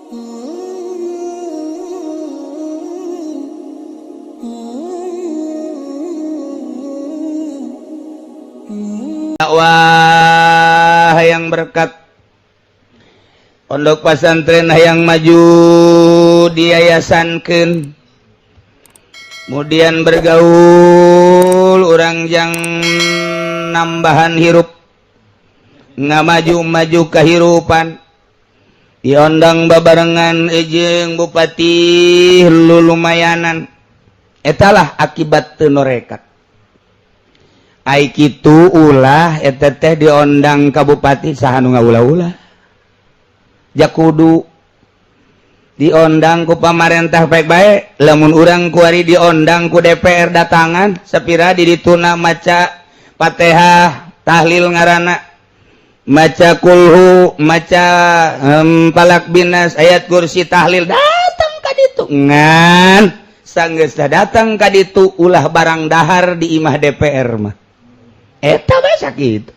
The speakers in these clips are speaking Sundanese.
Dakwah hayang berkat, pondok pesantren hayang maju diayasankeun, kemudian bergaul orang yang nambahan hirup, ngamaju-maju kehirupan, diondang babarengan ejeng bupati lu lumayanan. Etalah akibat teu norekat. Ai kitu ulah eta teh diondang ka bupati, saha nu ngaulah-ulah? Jakudu diondang ku pamarentah baik-baik. Lamun urang kuari diondang ku DPR, datangan sapira di dituna, maca Fatihah, tahlil ngaranna, maca kulhu, maca Falaq, Binnas, ayat kursi, tahlil, datang ka ditu. Ngan sanggeus datang ka ditu, ulah barang dahar di imah DPR mah. Eta bae sakitu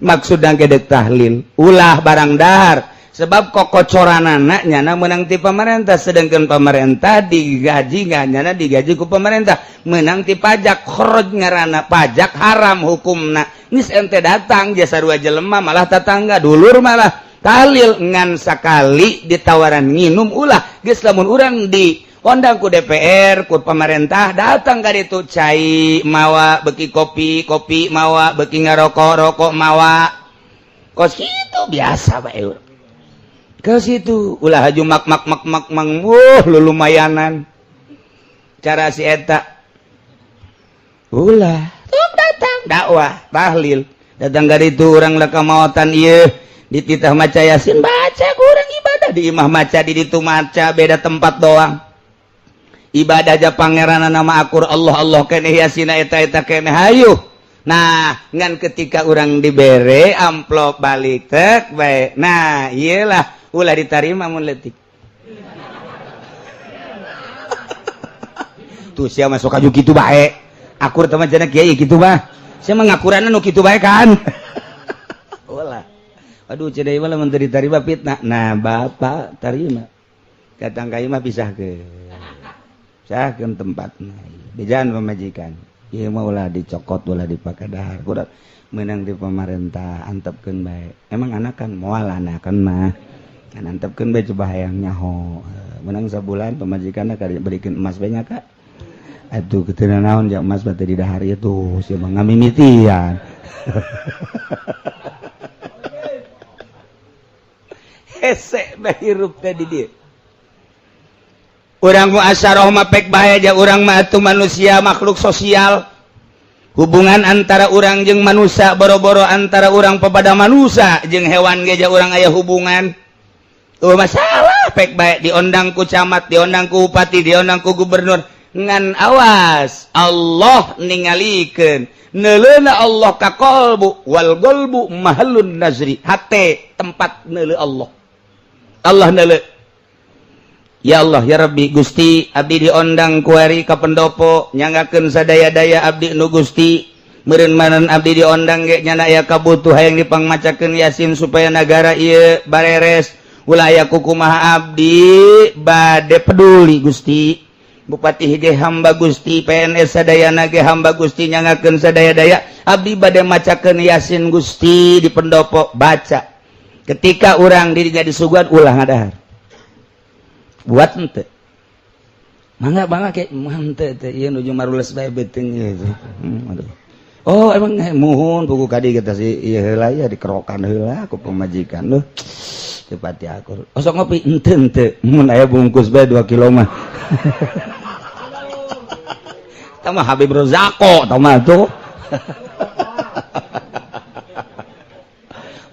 maksud dek tahlil, ulah barang dahar, sebab kokocoranana nyana menang ti pemerintah, sedangkan pemerintah digaji nggak? Nyana digaji ku pemerintah, menang ti pajak, kharaj ngaranna, pajak haram hukumna. Nis ente datang jasa dua jelema, malah tetangga dulur, malah tahlil, ngan sakali ditawaran nginum ulah. Geus, lamun urang di ondang ku DPR, ku pemerintah, datang ka ditu, cai mawa, beki kopi kopi mawa, beki ngarokok rokok mawa, kos itu biasa bae urang ke situ. Ulah haju mak mak mak mak mang, wuh, lu lumayanan cara si eta ulah. Tuh datang dakwah tahlil, datang dari itu orang lah kemautan ieu dititah maca Yasin, baca. Kurang ibadah di imah maca, di ditu maca, beda tempat doang. Ibadah aja pangeran nama akur, Allah Allah keneh, Yasina eta eta keneh, hayu. Nah, ngan ketika orang dibere amplop, balik tek baik. Nah, iyalah, ulah diterima mun letik. Tuh sia masuk aju kitu bae. Akur teman cenah kiai kitu mah. Sia mah ngakuranna nu kitu bae kan. Ulah. Aduh, cenah ieu mah lamun teu diterima fitnah. Nah, bapak tarima. Datang ka imah, pisahkeun. Pisahkeun tempatna. Bejaan pamajikan. Ieu mah ulah dicokot, ulah dipake dahar. Kudu menang di pemerintah, antepkeun bae. Emang anakan moal anakan mah. Kan antepkeun bae, coba hayang nyaho. Menang sabulan pamajikanna kari berikan emas banyak kak. Aduh, ketina naon jak emas bate di dahar itu sia mah ngamimitian. Hese bae hirup teh di dieu. Urang muasyarah mah pek bae aja, urang mah atuh manusia, makhluk sosial. Hubungan antara urang jeung manusia, boro-boro antara urang kepada manusia, jeung hewan ge urang aya hubungan. Tuh masalah pek bae diondang ku camat, diondang ku bupati, diondang ku gubernur. Ngan awas, Allah ningalikeun. Neuleuna Allah ka qalbu, wal qalbu mahallun nazri. Hate tempat neuleu Allah. Allah neuleu. Ya Allah, ya Rabbi, Gusti, abdi diondang kuari ka pendopo, nyanggakeun sadaya-daya abdi nu Gusti. Meureun manan abdi diondang ge nyana aya kabutuh, hayang dipangmacakeun Yasin supaya nagara ieu bareres, ulah aya kukumaha, abdi bade peduli Gusti. Bupati ge hamba Gusti, PNS sadayana ge hamba Gusti, nyanggakeun sadaya-daya, abdi bade macakeun Yasin Gusti di pendopo. Baca. Ketika urang dirinya disuguhan, ulah ngadahar. Buat ente mangga mangga kayak mante teh ieu nuju marules bae beuteung ieu. Aduh. Oh, emang muhun buku kadi kita si ieu heula ya, dikerokan heula ku pamajikan leuh. Teu pati akur. Osok ngopi ente ente mun aya bungkus bae 2 kilo mah. Tah mah Habib Rozako tah mah tuh.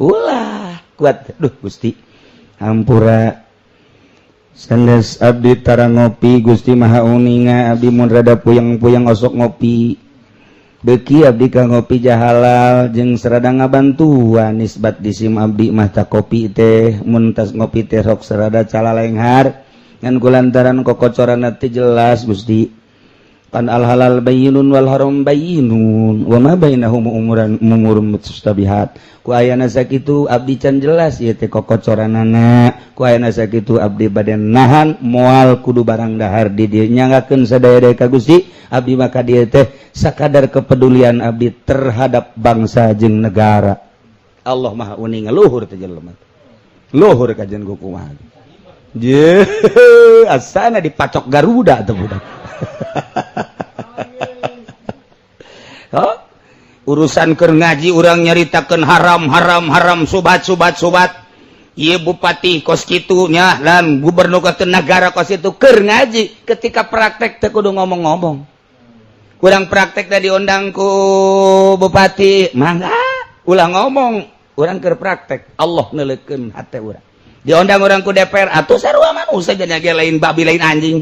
Ulah kuat. Duh Gusti. Hampura sanes abdi tara ngopi, Gusti Maha uninga, abdi mun rada puyeng-puyeng osok ngopi, beki abdi ka ngopi jahalal jeung serada ngabantuan nisbat di sim abdi mah ta kopi teh, mun tas ngopi teh sok serada calalenghar, ngan kulantaran kokocoran teh jelas Gusti. Kan al halal bayyinun wal haram bayyinun wa ma bainahum umuran umurun mustabihat. Ku ayana sakitu abdi can jelas ieu teh kokocoranana. Ku ayana sakitu abdi bade nahan moal kudu barang dahar di dieu nyanggakeun sadaya-daya ka Gusti abdi maka dieu teh sakadar kepedulian abdi terhadap bangsa jeung negara. Allah Maha uning luhur teh jelema. Luhur kajian ku kumaha. Je asana dipacok Garuda teh budak. Oh, urusan keur ngaji urang nyaritakeun haram haram haram subat subat subat. Ieu bupati kos kitu nya dan gubernur ke negara kos itu keur ngaji ketika praktek teh kudu ngomong-ngomong. Kurang praktek tadi diundang ku bupati, mangga ulah ngomong, urang keur praktek Allah neuleukeun hate urang. Diundang urang ku DPR atuh sarua manusia jadi lain babi lain anjing.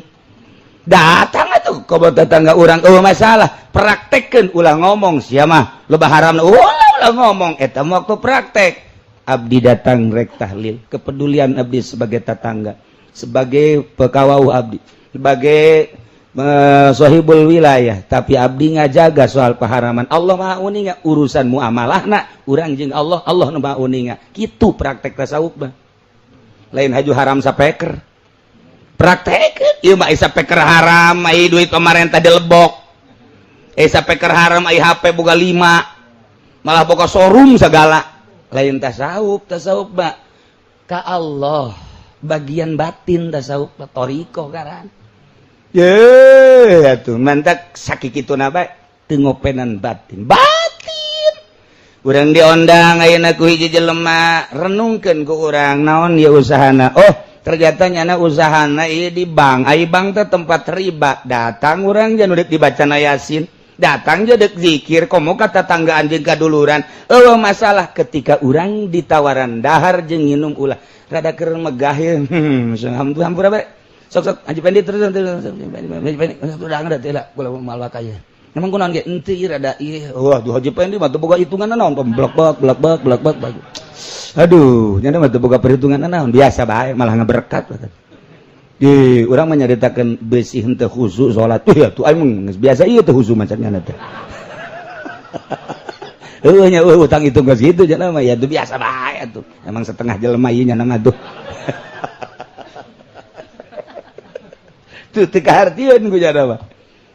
Datang atuh ke tetangga urang eueuh masalah praktekkeun ulah ngomong sia mah loba haram ulah ulah ngomong eta waktu praktek abdi datang rek tahlil kepedulian abdi sebagai tetangga sebagai pekawau abdi sebagai sohibul wilayah tapi abdi ngajaga soal paharaman Allah Maha uninga urusan muamalahna urang jeung Allah Allah nu Maha uninga kitu praktek tasawuf mah lain haju haram sapeker praktek ieu mah isa peker haram ai duit pemerintah dilebok isa peker haram ai HP boga 5 malah boga showroom segala lain tasawuf tasawuf mah ka Allah bagian batin tasawuf mah thoriqoh karan ye atuh mantak sakikituna bae teu ngopenan batin batin urang diondang ayeuna ku hiji jelema renungkeun ku urang naon ieu usahana oh ternyata nyana usahana ieu di bank ai bank teh tempat riba datang urang jangan dek dibacana yasin datang je dek zikir komo ka tetangga anjeun kaduluran eueuh masalah ketika urang ditawaran dahar jeung nginum ulah rada keur megah ye alhamdulillah hampura bae sok sok Haji Pendi terus terus Haji Pendi udah ada teh lah kula malah kaya emang kunaon ge henteu ieu rada ieu wah duh Haji Pendi mah teu boga hitungan naon blok blok blok blok blok blok. Aduh, nyana mah teu boga perhitungan naon biasa bae malah ngaberkat. Di urang mah nyaritakeun beusi henteu khusyuk salat. Tuh ya tuh aing geus biasa ieu teu khusyuk macam nyana teh. Heueuh nya eueuh utang itu geus kitu cenah mah ya tuh biasa bae atuh. Emang setengah jelema ieu nyana mah tuh. Tuh teu kahartieun ku nyana mah.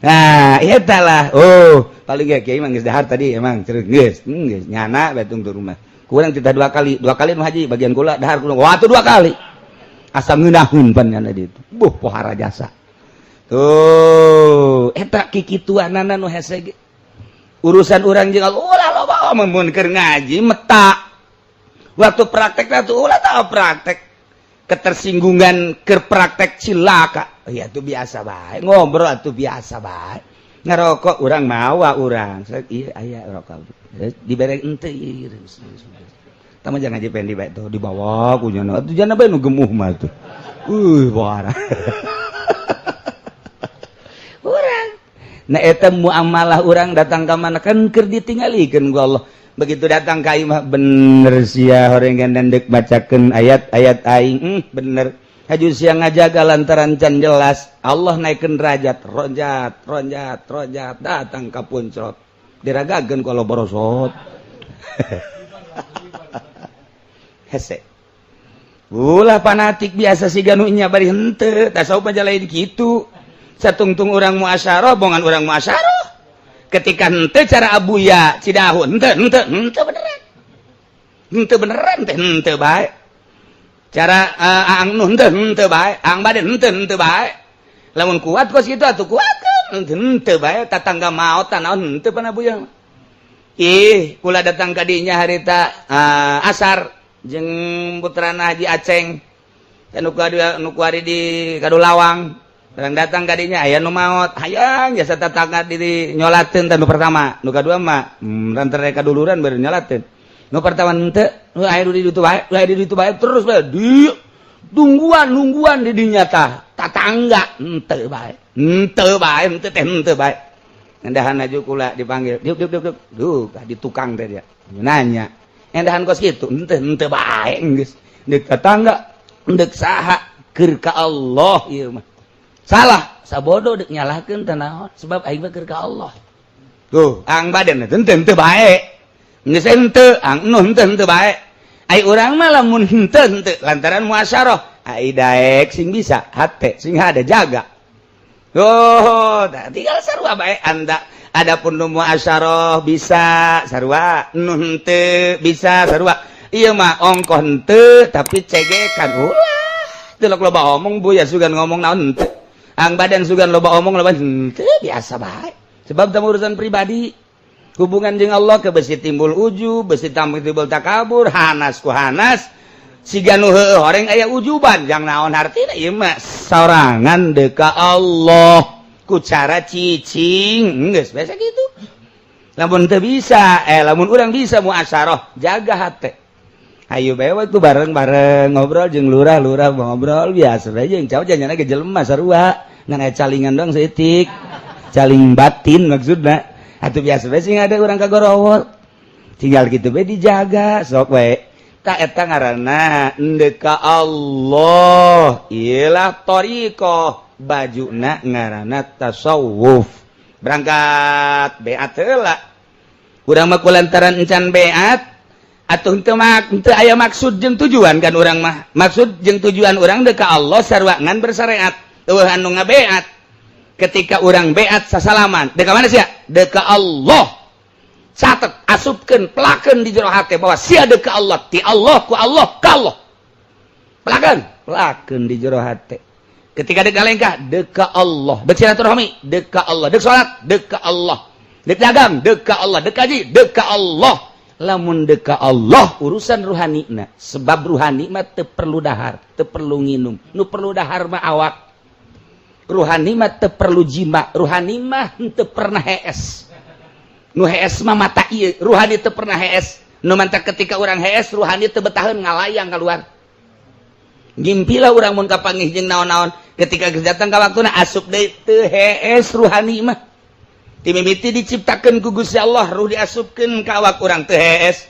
Nah, eta lah. Oh, paling ge kiai mah geus dahar tadi emang geus, geus nyana bae tung rumah. Kurang kita dua kali nu haji bagian kula dahar kula. Wah, tuh dua kali. Asa ngeunaheun pan nyana ditu. Buh pohara jasa. Tuh, eta kikituanana nu hese ge. Urusan urang jeung Allah ulah loba mun keur ngaji meta. Waktu praktek tuh ulah tah praktek. Ketersinggungan keur praktek cilaka. Ya tuh biasa bae. Ngobrol atuh biasa bae. Ngerokok urang mawa urang. Ieu aya rokok. Dibere henteu ieu. Tama jangan Haji Pendi bae tuh dibawa ku nyana. Atuh jana bae nu gemuh mah tuh. Parah. Urang. Nah eta muamalah urang datang ka mana kan keur ditinggalikeun ku Allah. Begitu datang ka imah bener sia horengan dan deuk bacakeun ayat-ayat aing bener. Haju sia ngajaga lantaran can jelas Allah naikeun derajat ronjat ronjat ronjat datang ka puncrot. Diragakeun ku Allah borosot. Hese. Ulah fanatik biasa siga nu nya bari henteu tasawuf mah lain kitu. Satungtung urang muasyarah bongan urang muasyarah. Ketika henteu cara abuya Cidahu henteu henteu henteu beneran. Henteu beneran teh henteu bae. Cara aang nu henteu henteu bae, aang bade henteu henteu bae. Lamun kuat kos kitu atuh kuatkeun henteu bae tatangga maot naon henteu pan abuya. Ih, kula datang ka dinya harita asar jeung putrana Haji Aceng nu kuari di Kadulawang. Barang datang ka dinya aya nu maot, hayang jasa tetangga di nyolateun teh nu pertama, nu kadua mah ranter kaduluran baru nyolateun. Nu pertama henteu, nu aya di ditu bae, aya di ditu bae terus bae di tungguan nungguan di dinya tah, tatangga henteu bae. Henteu bae, henteu teh henteu bae. Endahan aju kula dipanggil, diuk diuk diuk. Duh, di tukang teh dia. Nanya, endahan kos kitu, henteu henteu bae geus. Deuk tatangga, deuk saha keur ka Allah ieu mah. Salah, sabodo dek nyalahkeun teu naon, sebab aing mah keur ka Allah. Tuh, ang badan teu henteu bae. Geus henteu, ang nu henteu henteu bae. Ai urang mah lamun henteu henteu lantaran muasyarah, ai daek sing bisa, hate sing ada jaga. Oh, tinggal sarua bae anda. Adapun nu muasyarah bisa sarua, nu henteu bisa sarua. Ieu mah ongkoh henteu tapi cegekan ulah. Teu loba omong buya sugan ngomong naon henteu. Ang badan sugan loba omong loba henteu biasa bae. Sebab teu urusan pribadi. Hubungan jeung Allah ke besi timbul ujub, besi timbul takabur, hanas ku hanas. Siga nu heueuh horeng aya ujuban, jang naon hartina ieu mah sorangan deuk ka Allah. Ku cara cicing, geus biasa gitu. Lamun teu bisa, lamun urang bisa muasyarah, jaga hate. Ayo bae waktu bareng-bareng ngobrol jeung lurah-lurah ngobrol biasa bae jeung cowok jangan ge jelema sarua, ngan aya calingan doang saeutik. Caling batin maksudna. Atuh biasa bae sing ada urang kagorowok. Tinggal gitu bae dijaga sok bae. Tak eta ngaranna endek ka Allah. Iyalah thariqah bajuna ngaranna tasawuf. Berangkat beat heula. Urang mah kulantaran encan beat atuh henteu henteu aya maksud jeung tujuan kan urang mah. Maksud jeung tujuan urang deuk ka Allah sarua ngan bersyariat. Eueuh anu ngabeat. Ketika urang beat sasalaman, deuk ka mana sia? Deuk ka Allah. Catet, asupkeun, pelakeun di jero hate bahwa sia deuk ka Allah, ti Allah ku Allah ka Allah. Pelakeun, pelakeun di jero hate. Ketika dek ngalengkah, deuk ka Allah. Bersilaturahmi, deuk ka Allah. Dek salat, deuk ka Allah. Dek dagang, deuk ka Allah. Dek haji, deuk ka Allah. Lamun deuk ka Allah urusan ruhani na, sebab ruhani mah teu perlu dahar, teu perlu nginum. Nu perlu dahar mah awak. Ruhani mah teu perlu jima, ruhani mah teu pernah hees. Nu hees mah mata ieu, ruhani teu pernah hees. Nu mantak ketika urang hees, ruhani teu betaheun ngalayang keluar. Ngimpilah urang mun kapanggih jeung naon-naon, ketika geus datang ka waktuna asup deui teu hees ruhani mah. Ti mimiti diciptakeun ku Gusti Allah, ruh diasupkeun ka awak urang teu hees.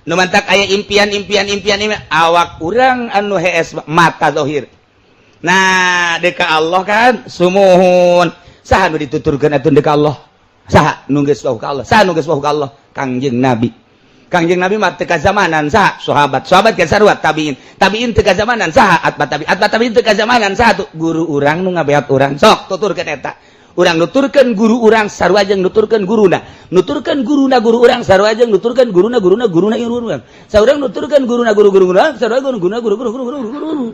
Nu mantak aya impian-impian impian awak urang anu hees mata zahir. Nah, deuk ka Allah kan sumuhun. Saha nu dituturkeun atuh deuk ka Allah? Saha nu geus wawuh ka Allah? Saha nu geus wawuh ka Allah? Kangjeng Nabi. Kangjeng Nabi mah teu kazamanan saha? Sahabat. Sahabat kan sarua tabiin. Tabiin teu kazamanan saha? Atba tabi. Atba tabiin teu kazamanan saha tuh? Guru urang nu ngabeat urang. Sok tuturkeun eta. Urang nuturkeun guru urang sarua jeung nuturkeun guruna. Nuturkeun guruna guru urang sarua jeung nuturkeun guruna guruna guruna guru urang. Saurang nuturkeun guruna guru guru urang sarua guruna guru guru guru guru guru.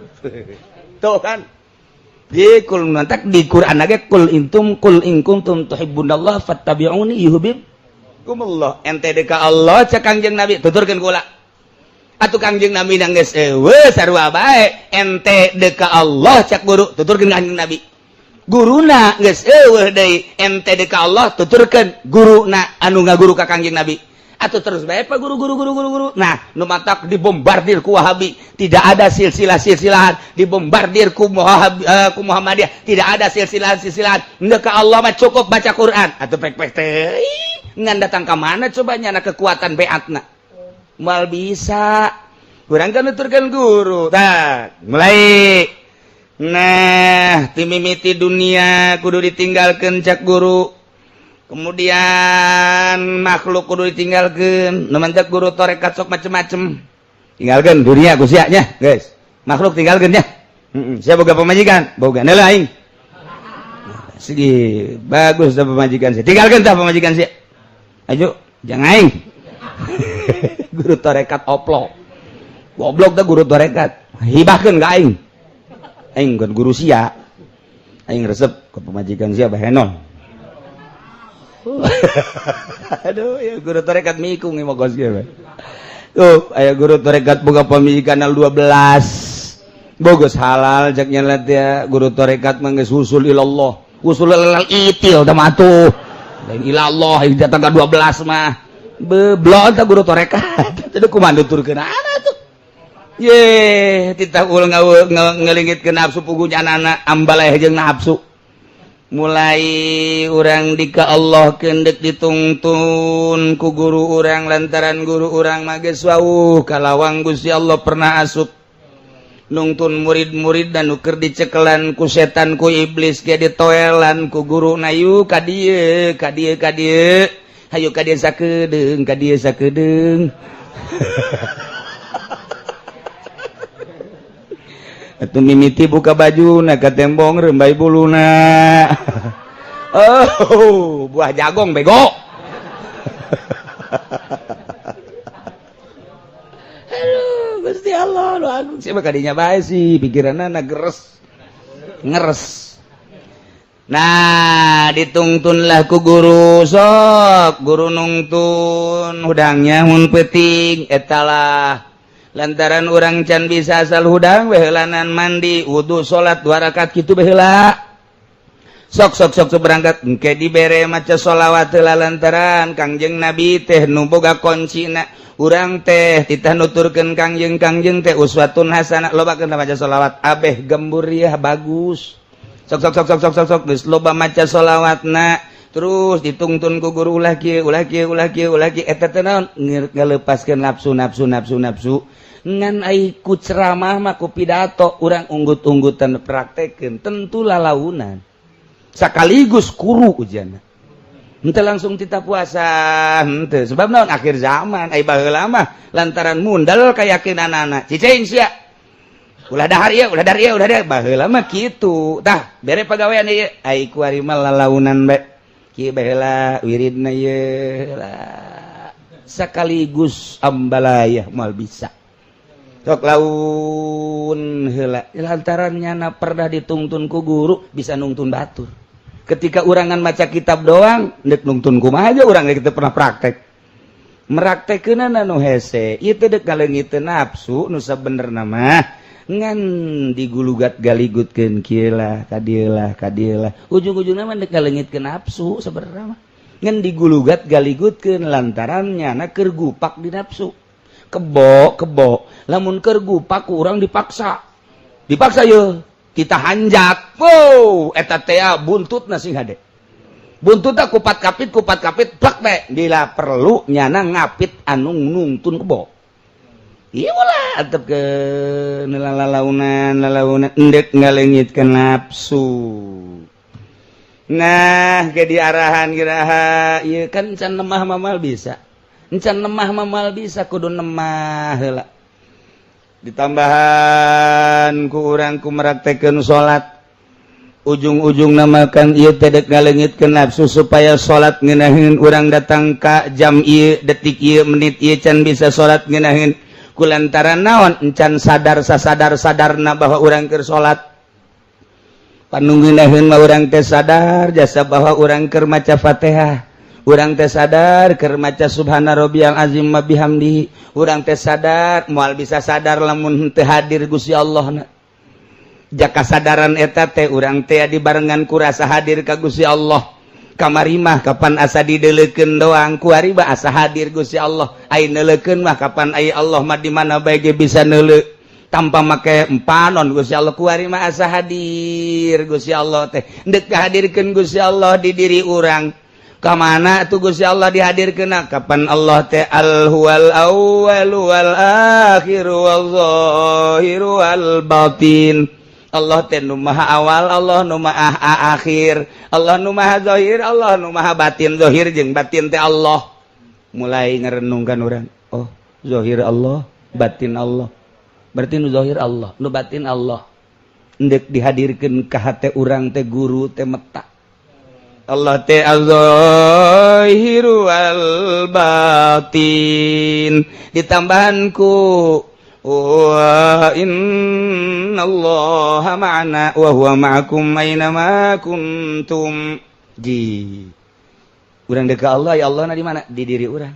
Tuh kan. Di kul nantak di Quran ge kul intum kul in kuntum tuhibbunallah fattabi'uni yuhibbukumullah. Ente deuk ka Allah cek Kangjeng Nabi tuturkeun kula. Atuh Kangjeng Nabi geus eueuh sarua bae. Ente deuk ka Allah cek guru tuturkeun Kangjeng Nabi. Guruna geus eueuh deui ente deuk ka Allah tuturkeun guruna anu ngaguru ka Kangjeng Nabi. Atau terus bae pak guru guru guru guru guru. Nah, nu matak dibombardir ku Wahabi, tidak ada silsilah-silsilahan, dibombardir ku Muhammad, ku Muhammadiyah, tidak ada silsilah-silsilahan. Endek ka Allah mah cukup baca Quran. Atau pek-pek teh ngan datang ka mana coba nyana kekuatan beatna. Moal bisa. Kurang kan nuturkeun guru. Tah, mulai. Nah, timimiti dunia kudu ditinggalkeun cak guru. Kemudian makhluk kudu ditinggalkeun. Nu mantak guru tarekat sok macem-macem. Tinggalkeun dunia ku sia nya, guys. Makhluk tinggalkeun nya. Heeh, sia boga pamajikan, boga heula aing. Segi bagus dah pamajikan sia. Tinggalkeun tah pamajikan sia. Ayo, jangan aing. Guru tarekat oplo. Goblok dah guru tarekat. Hibahkeun ka aing. Aing bukan guru sia. Aing resep ke pamajikan sia bahenon. Aduh, ya guru tarekat mikung mah kos kieu. Tuh, aya guru tarekat boga pamajikan 12. Bogos halal cek nyelet ya guru tarekat mah geus usul ilallah. Usul ilallah itil da mah tuh. Lain ilallah datang ka 12 mah. Beblok tah guru tarekat. Teu kumaha nuturkeun tuh. Ye, titah ul ngelingitkeun nafsu pugunya anak ambaleh jeung nafsu. Mulai urang dika Allah kendek ditungtun ku guru urang lantaran guru urang mah geus wawuh kalawang Gusti Allah pernah asup. Nungtun murid-murid dan nu keur dicekelan ku setan, ku iblis ge ditoelan ku guru na, "Yuk ka dieu, ka dieu, ka dieu, hayu ka dieu sakedeung, ka dieu sakedeung." Atuh mimiti buka baju na ka tembong, rembay buluna. Oh, buah jagong, bego. Aduh, Gusti Allah nu agung, siapa kadinya bae sih pikiranna geres ngeres. Nah, ditungtunlah ku guru, sok guru nungtun hudangnya mun peuting etalah lantaran orang can bisa asal hudang behelanan mandi, wudhu, salat dua rakaat kitu baheula. Sok sok sok sok berangkat, engke dibere maca sholawat heula lantaran Kangjeng Nabi teh nu boga kuncina. Urang teh titah nuturkeun Kangjeng, Kangjeng teh uswatun hasanah, lobakeun maca sholawat abeh gembur ya bagus. Sok sok sok sok sok sok sok, geus loba maca sholawatna, terus ditungtun ku guru, ulah kieu, ulah kieu, ulah kieu, ulah kieu. Eta teh naon? Ngalepaskeun nafsu, nafsu, nafsu, nafsu. Ngan ai ku ceramah mah, ku pidato, urang unggut-unggutan praktekeun tentu lalaunan sekaligus kuru ujana. Henteu langsung tita puasa henteu, sebab naon? Akhir zaman. Ai baheula mah lantaran mundal keyakinanana, "Cicing sia, ulah dahar ieu, ulah dahar ieu, ulah dahar." Baheula mah kitu tah, bere pagawean ieu. Ai kuari mah lalaunan bae, kieu baheula wiridna ieu lah, sekaligus ambalayah moal bisa. Sok laun heula lantaran nyana pernah ditungtun ku guru, bisa nungtun batur. Ketika urangan maca kitab doang, ndek nungtun kumaha aja urang kita pernah praktek meraktekeunana nu hese ieu teh dek ngaleungiteun nafsu nu sabenerna mah, ngan digulugat galigutkeun kieu lah, ka dieu lah, ka dieu lah, ujung-ujungna mah dek ngaleungitkeun nafsu sabenerna mah, ngan digulugat galigutkeun lantaran nyana keur gupak di nafsu. Kebo kebo lamun keur gupak urang dipaksa, dipaksa ye kita hanjak, wow, eta teh buntut sing hade, buntut kupat kapit, kupat kapit plak teh. Bila perlu nyana ngapit anu nungtun kebo. Iya lah, atep ke lalaunan lalaunan endek ngalengitkeun nafsu. Nah, ke diarahan kiraha ieu kan can lemah mamal bisa, encan lemah mamal bisa, kudu lemah heula. Ditambahan ku urang ku meraktekeun salat, ujung-ujung namakan ieu teh dek ngalengitkeun nafsu supaya salat ngeunaheun. Urang datang ka jam ieu, detik ieu, menit ieu can bisa salat ngeunaheun kulantaran naon? Encan sadar sasadar sadarna bahwa urang keur salat. Panunggunaheun mah urang teh sadar jasa bahwa urang keur maca Fatihah, urang teh sadar keur maca subhana rabbiyal azim wa bihamdihi, urang teh sadar. Moal bisa sadar lamun teu hadir Gusti Allah na. Jaka sadaran eta teh urang teh dibarengan ku rasa hadir ka Gusti Allah. Kamari mah kapan asa dideleukeun doang, kuari mah asa hadir Gusti Allah. Ai neuleukeun mah kapan? Ai Allah mah di mana bae ge bisa neuleu tanpa make empanon Gusti Allah. Kuari mah asa hadir Gusti Allah teh, ndek hadirkeun Gusti Allah di diri urang. Kamana tuh Gusti Allah dihadirkeun? Kapan Allah teh al huwal awwal wal akhir wal zahir wal batin. Allah teh nu maha awal, Allah nu maha akhir, Allah nu maha zahir, Allah nu maha batin. Zahir jeung batin teh Allah. Mulai ngerenungkan orang, oh, zahir Allah, batin Allah, berarti nu zahir Allah, nu batin Allah. Endek dihadirkeun ka hate urang teh guru teh meta Allah teh az-zahiru wal batin. Ditambahan ku wa innallaha ma'ana wa huwa ma'akum aina ma kuntum. Ji urang dek Allah, ya Allah na di mana? Di diri urang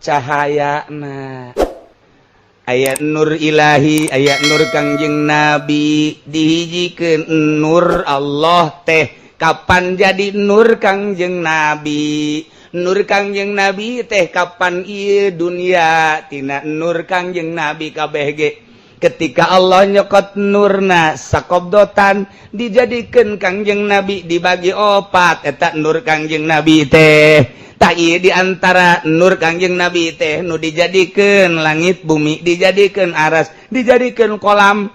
cahaya na aya nur ilahi, aya nur Kangjeng Nabi, dihijikeun nur Allah teh. Kapan jadi nur Kangjeng Nabi? Nur Kangjeng Nabi teh kapan ieu dunia tina nur Kangjeng Nabi kabeh ge. Ketika Allah nyokot nurna sakobdotan, dijadikan Kangjeng Nabi, dibagi opat eta nur Kangjeng Nabi teh. Tak di antara nur Kangjeng Nabi teh nu dijadikan langit bumi, dijadikan aras, dijadikan kolam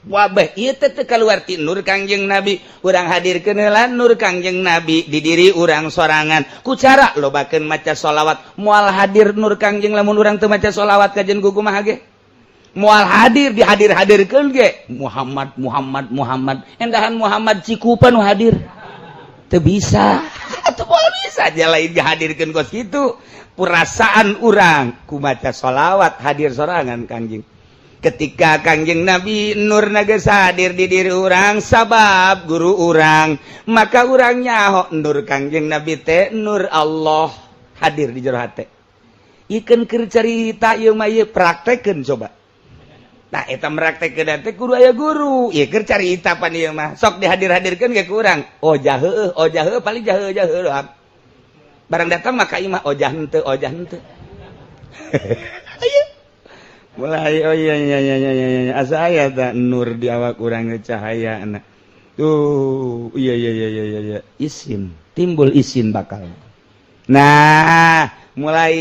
wabah. Ieu teh teu kaluar ti nur Kangjeng Nabi. Urang hadirkeun heula nur Kangjeng Nabi di diri urang sorangan ku cara lobakeun maca sholawat. Moal hadir nur Kangjeng lamun urang teu maca sholawat. Kajen ku kumaha ge moal hadir, dihadir-hadirkeun ge Muhammad, Muhammad, Muhammad, endahan Muhammad Cikupa nu hadir teu bisa atuh. Moal bisa aja lain dihadirkeun kos kitu. Perasaan urang ku maca sholawat hadir sorangan Kangjeng. Ketika Kangjeng Nabi nur naga hadir di diri urang sabab guru urang, maka urang nyaho nur Kangjeng Nabi teh nur Allah hadir di jero hate. Ikeun keur carita ieu mah, ieu praktekeun coba. Nah, eta meraktekkeun teh kudu aya guru. Ieu keur carita pan ieu mah. Sok dihadir-hadirkeun ge ku urang, oh jaheuh, oh jaheuh, paling jaheuh jaheuh doang. Barang datang maka imah, oh jah henteu, oh jah henteu. Ayo mulai, oh iya, asa aya ta nur di awak urang, cahaya na tuh. Iya, isin timbul, isin bakal. Nah, mulai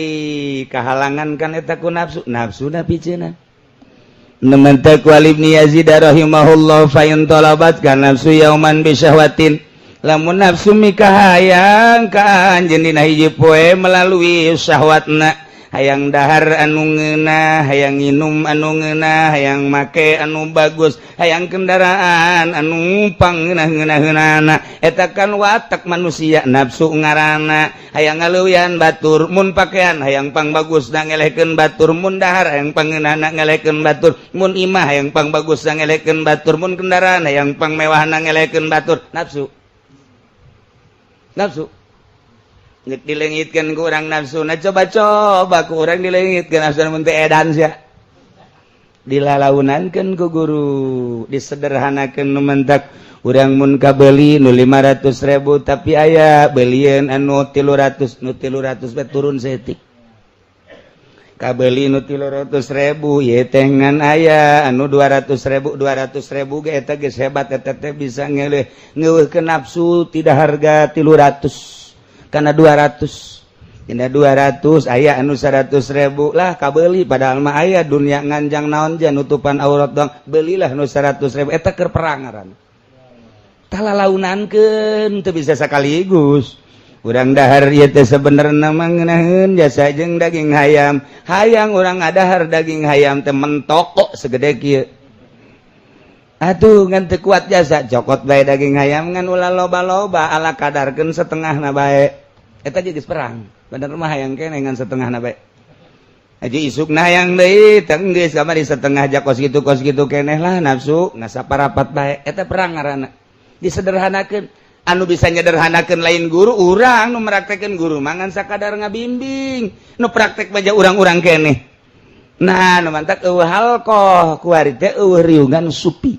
kehalangan kan eta ku nafsu, nafsu na piceuna. Nemen teh Ibni Yazid rahimahullah, fa in talabat kan nafsu yauman bi syahwatin, lamun nafsu mikahayang ka anjeun dina hiji poe melalui syahwatna, hayang dahar anu ngeunah, hayang nginum anu ngeunah, hayang make anu bagus, hayang kendaraan anu pangeunah-ngeunah, eta kan watak manusia, nafsu ngaranna. Hayang ngaleuwihan batur, mun pakaian hayang pang bagus na ngelehkeun batur, mun dahar hayang pangeunah na ngelehkeun batur, mun imah hayang pang bagus na ngelehkeun batur, mun kendaraan hayang pang mewah na ngelehkeun batur. Nafsu, nafsu. Nek dilengitkan ku urang nafsu, nah, coba-coba ku urang dilengitkan nafsu, mun teu edan sia. Dilalaunankeun ku guru, disederhanakeun. Nu mentak urang mun kabeli nu 500.000, tapi aya belieun anu 300, nu 300 bae turun saeutik. Kabeli nu 300.000 ye teh ngan aya anu 200.000, 200.000 ge eta geus hebat. Eta teh bisa ngeleh ngeuweuhkeun nafsu tidak harga 300 karena 200. Dina 200 aya anu 100.000 lah kabeli, padahal mah aya dunia nganjang naon ja nutupan aurat dong, belilah nu 100.000. Eta keur perang ngaranna, talalaunankeun, teu bisa sekaligus. Urang dahar ieu teh sebenarnya mah ngeunaheun jasa jeung daging hayam. Hayang urang ngadahar daging hayam teh mentokok segede kieu. Atuh ngan teu kuat jasa, cokot bae daging hayam ngan ulah loba-loba, ala kadarkeun setengahna bae. Eta geus perang bener mah, hayang keneh ngan setengahna bae. Aja isukna hayang deui, teh geus kamari setengah ja kos kitu, kos kitu keneh lah, nafsu ngasaparapat bae. Eta perang ngaranna. Disederhanakeun. Anu bisa nyederhanakeun lain guru, urang nu meraktekeun. Guru mangan sakadar ngabimbing, nu praktek baja urang-urang keneh. Nah, nu mantak eueuh halqoh kuari teh, eueuh riungan supi,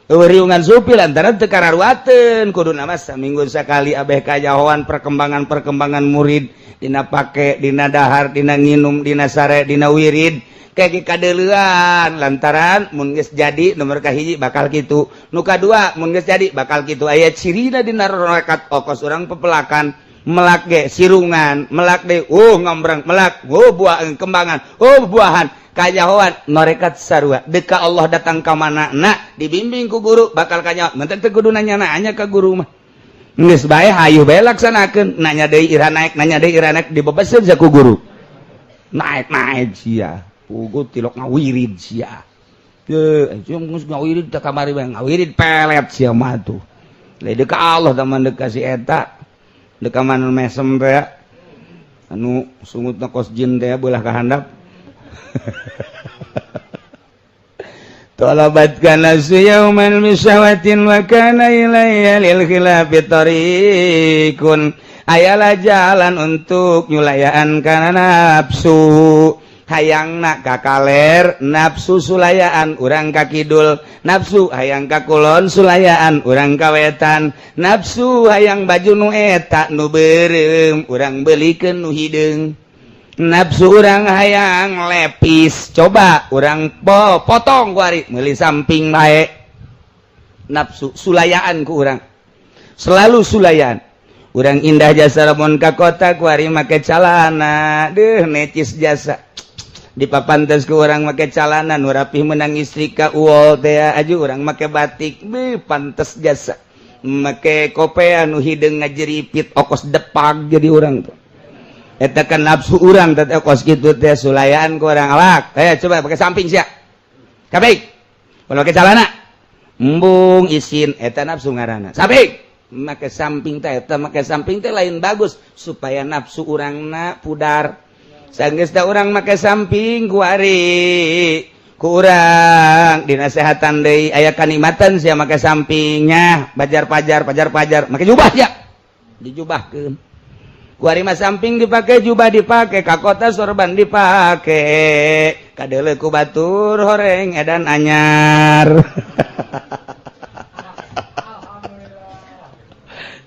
riungan supi lantaran teu kararuateun. Kudu nama saminggu sekali abeh kajahoan perkembangan-perkembangan murid dina pake, dina dahar, dina nginum, dina sare, dina wirid, kayak kadeuleuan. Lantaran mun geus jadi nomor kahiji bakal kitu, nu kadua mun geus jadi bakal kitu. Aya cirina dina rorekat okos urang pepelakan melak ge sirungan, melak de ngombrang, melak buah kembangan, buahan. Kanyahoan norekat sarua deka Allah datang ka mana nak dibimbing ku guru bakal kanyahoan. Mentek teu kudu nanya nanya ka guru mah, geus bae hayu bae laksanakeun. Nanya deui ira naik, nanya deui ira naik, dibebeseun ku guru. Naik naik sia pugu tilok ngawirid sia. Ye, jeung geus ngawirid teh kamari bae ngawirid pelet sia mah tuh. Lain deka Allah teman deka si eta deka mana mesem teh anu sungutna kos jin teh belah ka handap. Talabat nafsu yauman bi syahwatin wa kana ilayya lil khilafi tariqun. Ayalah jalan untuk nyulayaan kana nafsu. Hayangna ka kaler, nafsu sulayaan, urang ka kidul. Nafsu hayang ka kulon, sulayaan, urang ka wetan. Nafsu hayang baju nu eta nu beureum, urang belikeun nu hideung. Nafsu urang hayang lepis, coba urang potong kuari, meuli samping bae. Nafsu sulayaan ku urang, selalu sulayaan. Urang indah jasa lamun ka kota kuari make calana, deuh, necis jasa. Dipapantes ku urang make calana nu rapih, menang istri ka uol teh aju. Urang make batik, beuh, pantes jasa. Make kopea nu hideung ngajeripit, okos depak jadi urang tuh. Eta kan nafsu urang teh kos kitu teh, sulayaan ku urang. Awak eh, coba pakai samping sia kabeh, kalau pakai celana embung, isin. Eta nafsu ngaranna. Samping, make samping teh. Eta make samping teh lain bagus, supaya nafsu urangna pudar. Sanggeus da urang make samping, kuari ku urang dinasehatan deui, aya kanikmatan sia make sampingnya, bajar pajar pajar pajar, make jubah ya, dijubahkeun. Kuari mah samping dipakai, jubah dipakai, ka kota sorban dipakai, kadeuleu ku batur horeng edan anyar.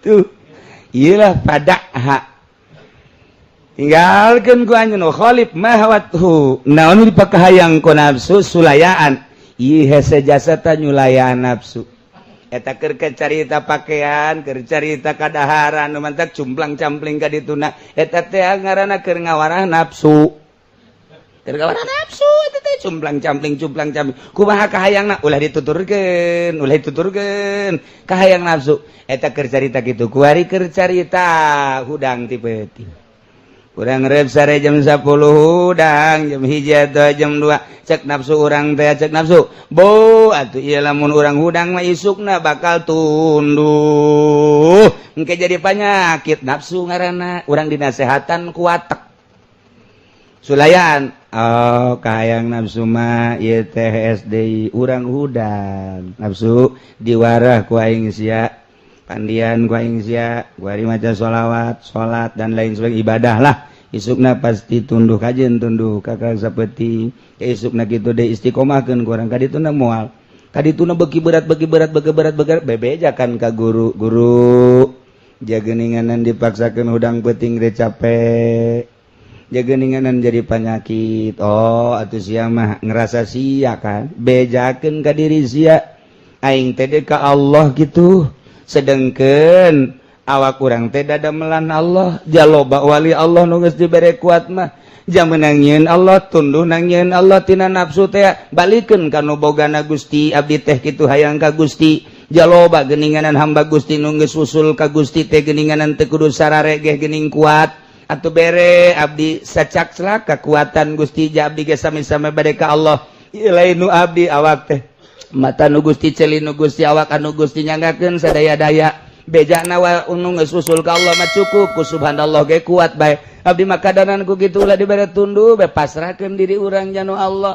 Tuh, iyalah pada hak tinggalkan ku anjeun, khalif ma hawathu. Naon dipakahayang ku nafsu? Sulayaan. Ieu hese jasa ta nyulayaan nafsu. Eta keur carita pakaian, keur carita kadaharan, nu mantak cumplang-campling ka dituna. Eta teh ngaranna keur ngawarah nafsu, keur ngawarah nafsu eta teh, cumplang-campling, cumplang-campling. Kumaha kahayangna ulah dituturkeun, ulah dituturkeun kahayang nafsu. Eta keur carita kitu. Kuari keur carita hudang ti peuting, urang rep sare jam 10, hudang jam 1 atau jam 2. Cek nafsu urang teh, cek nafsu bo atuh ieu, lamun urang hudang mah isukna bakal tunduh, engke jadi penyakit. Nafsu ngaranna. Urang dinasehatan kuatek sulayan. Oh, kahayang nafsu mah ieu teh SD urang hudang, nafsu diwarah ku aing sia, pandian ku aing sia. Kuari maca sholawat, salat, dan lain sebagainya, ibadah lah. Isukna pasti tunduh kajen, tunduh kakak seperti isukna kitu deh. Istiqomahkeun ku urang ka dituna, moal ka dituna, beuki berat, beuki berat, beuki berat, beuki berat. Bebejakan ka guru, "Guru, jageninganan dipaksakeun hudang peuting teh capek, jageninganan jadi penyakit." "Oh, atuh sia mah ngerasa sia kan, bejakeun ka diri sia, aing teh ka Allah gitu, sedengkeun awak urang teh dadamelan Allah. Jaloba wali Allah nu geus dibere kuat mah, jam menangieun Allah, tunduh nangieun Allah tina nafsu teh, balikeun ka nu bogana Gusti. Abdi teh kitu, hayang ka Gusti." Jaloba geninganan hamba Gusti nu geus usul ka Gusti teh, geninganan teu kudu sararegeh gening kuat. "Atuh bere abdi sacak selak kekuatan Gusti, ja abdi ge sami-sami bade ka Allah. Ieu lain nu abdi, awak teh mata nu Gusti, ceuli nu Gusti, awak anu Gusti, nyanggakeun sadaya-daya." Bejana wa nu geus usul ka Allah mah cukup ku subhanallah ge kuat bae. Abdi mah kadanan ku kitu, ulah dibere tunduh bae, pasrahkeun diri urang janu Allah.